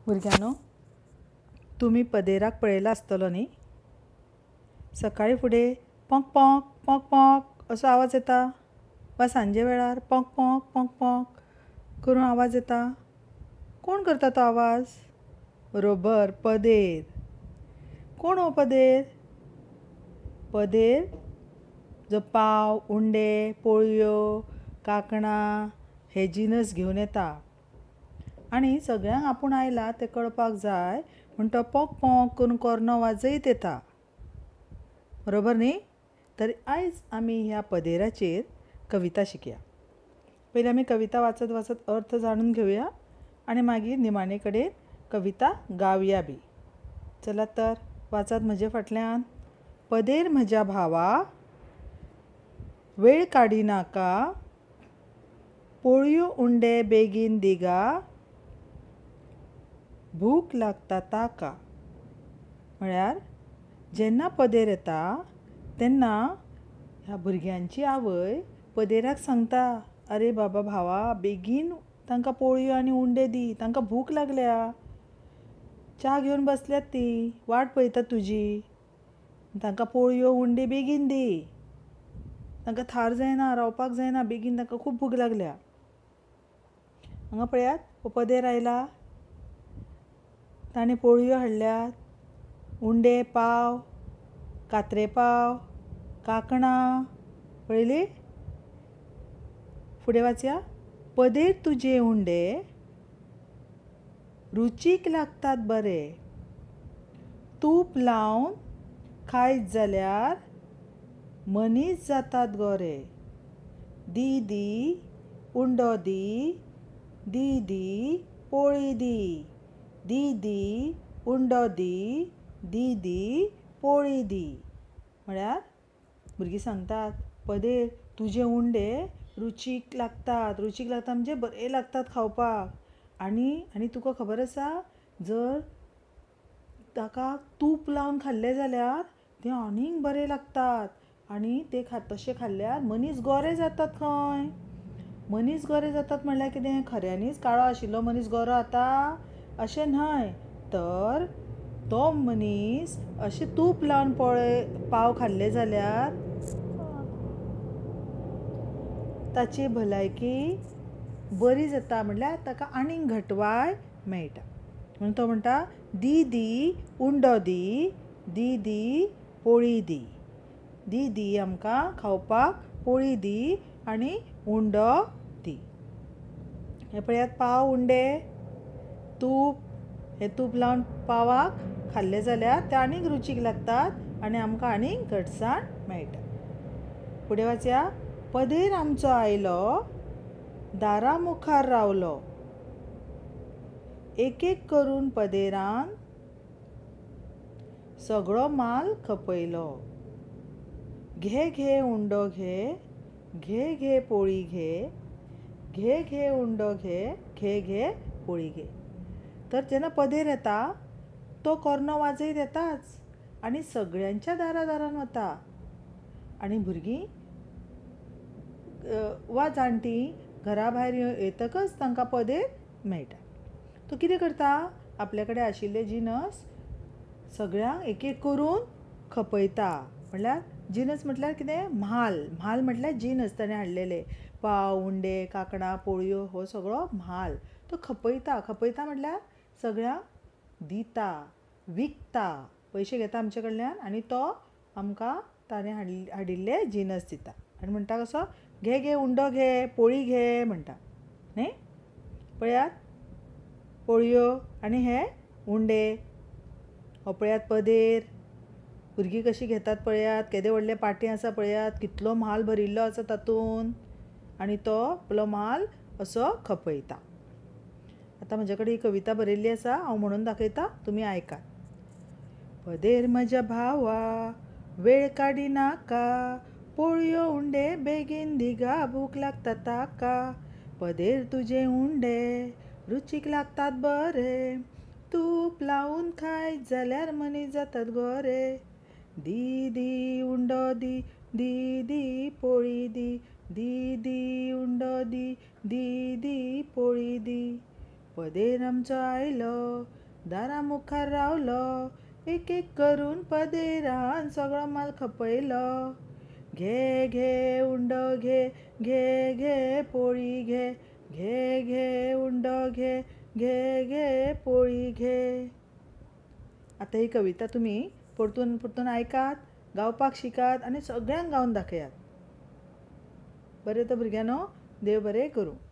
भुरग्यांनो, तुमी पदेराक पळयला आसतलो न्ही? सकाळी फुडें पोंक पोंक पोंक पोंक असो आवाज येता वा सांजे वेळार पोंक पोंक पोंक पोंक करून आवाज येता. कोण करता तो आवाज? बरोबर, पदेर. कोण हो पदेर? पदेर जो पाव, उंडे, पोळयो, कांकणां हे जिनस घेवन येता आनी सगळ्यांक आपूण आयला तें कळपाक जाय म्हूण तो पोंक पोंक करून कोर्नो वाजयत येता. बरोबर न्ही? तर आयज आमी ह्या पदेराचेर कविता शिकया. पयलीं आमी कविता वाचत वाचत अर्थ जाणून घेवया आनी मागीर निमाणे कडेन कविता गावया बी. चलात तर वाचात म्हजे फाटल्यान. पदेर म्हज्या भावा, वेळ काडिनाका, पोळयो उंडे बेगीन दिगा, भूक लागता ताका. म्हळ्यार जेन्ना पदेर येता तेन्ना ह्या भुरग्यांची आवय पदेराक सांगता, आरे बाबा भावा, बेगीन तांकां पोळयो आनी उंडे दी, तांकां भूक लागल्या, च्या घेवन बसल्यात ती, वाट पळयतात तुजी, तांकां पोळयो उंडे बेगीन दी, तांकां थार जायना, रावपाक जायना, बेगीन तांकां खूब भूक लागल्या. हांगा पळयात, हो पदेर आयला, ताणें पोळयो हाडल्यात, उंडे, पाव, कात्रे पाव, कांकणां. पळयली? फुडें वाचया. पदेर तुजे उंडे रुचीक लागतात बरे, तूप लावन खायत जाल्यार मनीस जातात गोरे. दी दी उंडो दी, दी दी पोळी दी, दी दी उंडो दी, दी दी पोळी दी. म्हळ्यार भुरगीं सांगतात, पदेर तुजे उंडे रुचीक लागतात. रुचीक लागतात म्हणजे बरे लागतात खावपाक. आनी आनी तुका खबर आसा, जर ताका तूप लावन खाल्लें जाल्यार ते आनीक बरे लागतात आनी ते तशें खाल्ल्यार मनीस गोरे जातात खंय. मनीस गोरे जातात म्हणल्यार कितें, खऱ्यांनीच काळो आशिल्लो मनीस गोरो जाता अशें न्हय, तर तो मनीस अशें तूप लावन पळय पाव खाल्ले जाल्यार ताची भलायकी बरी जाता, म्हणल्यार ताका आनीक घटवाय मेळटा. म्हणून तो म्हणटा, दी दी उंडो दी, दी दी पोळी दी, दी दी आमकां खावपाक पोळी दी आनी उंडो दी. हें पळयात, पाव, उंडे, तूप. हें तूप लावन पावाक खाल्लें जाल्यार ते आनीक रुचीक लागतात आनी आमकां आनीक घटसाण मेळटा. फुडें वाचया. पदेर आमचो आयलो, दारा मुखार रावलो, एक एक करून पदेरान सगळो माल खपयलो. घे घे उंडो घे, घे घे पोळी घे, घे घे उंडो घे, घे घे पोळी घे. तर जेन्ना पदेर येता तो कोर्नो वाजयत येताच आनी सगळ्यांच्या दारा दारान वता आनी भुरगीं वा जाणटीं घरा भायर येतकच तांकां पदेर मेळटा. तो कितें करता, आपल्या कडेन आशिल्ले जिनस सगळ्यांक एक एक करून खपयता. म्हणल्यार जिनस म्हटल्यार कितें, म्हाल. म्हाल म्हटल्यार जिनस ताणें हाडलेले, पाव, उंडे, कांकणां, पोळयो, हो सगळो म्हाल तो खपयता. खपयता म्हटल्यार सगळ्यांक दिता, विकता, पयशे घेता आमचे कडल्यान आनी तो आमकां ताणें हाडिल्ले जिनस दिता आनी म्हणटा कसो, घे घे उंडो घे, पोळी घे म्हणटा न्ही. पळयात पोळयो आनी हे उंडे. हो पळयात पदेर. भुरगीं कशीं घेतात पळयात, केदें व्हडलें पाटें आसा पळयात, कितलो म्हाल भरिल्लो आसा तातूंत आनी तो आपलो म्हाल असो खपयता. आतां म्हजे कडेन ही कविता बरयल्ली आसा, हांव म्हणून दाखयता, तुमी आयकात. पदेर म्हज्या भावा, वेळ काडिनाका, पोळयो उंडे बेगीन दिगा, भूक लागता ताका. पदेर तुजे उंडे रुचीक लागतात बरे, तूप लावन खायत जाल्यार मनीस जातात गोरे. दी दी उंडो दी, दी दी पोळी दी, दी दी उंडो दी, दी दी पोळी दी. पदेर आमचो आयलो, दारा मुखार रावलो, एक एक करून पदेरान सगळो माल खपयलो. घे घे उंडो घे, घे घे पोळी घे, घे घे उंडो घे, घे घे पोळी घे. आतां ही कविता तुमी परतून परतून आयकात, गावपाक शिकात आनी सगळ्यांक गावन दाखयात. बरें तर भुरग्यांनो, देव बरें करूं.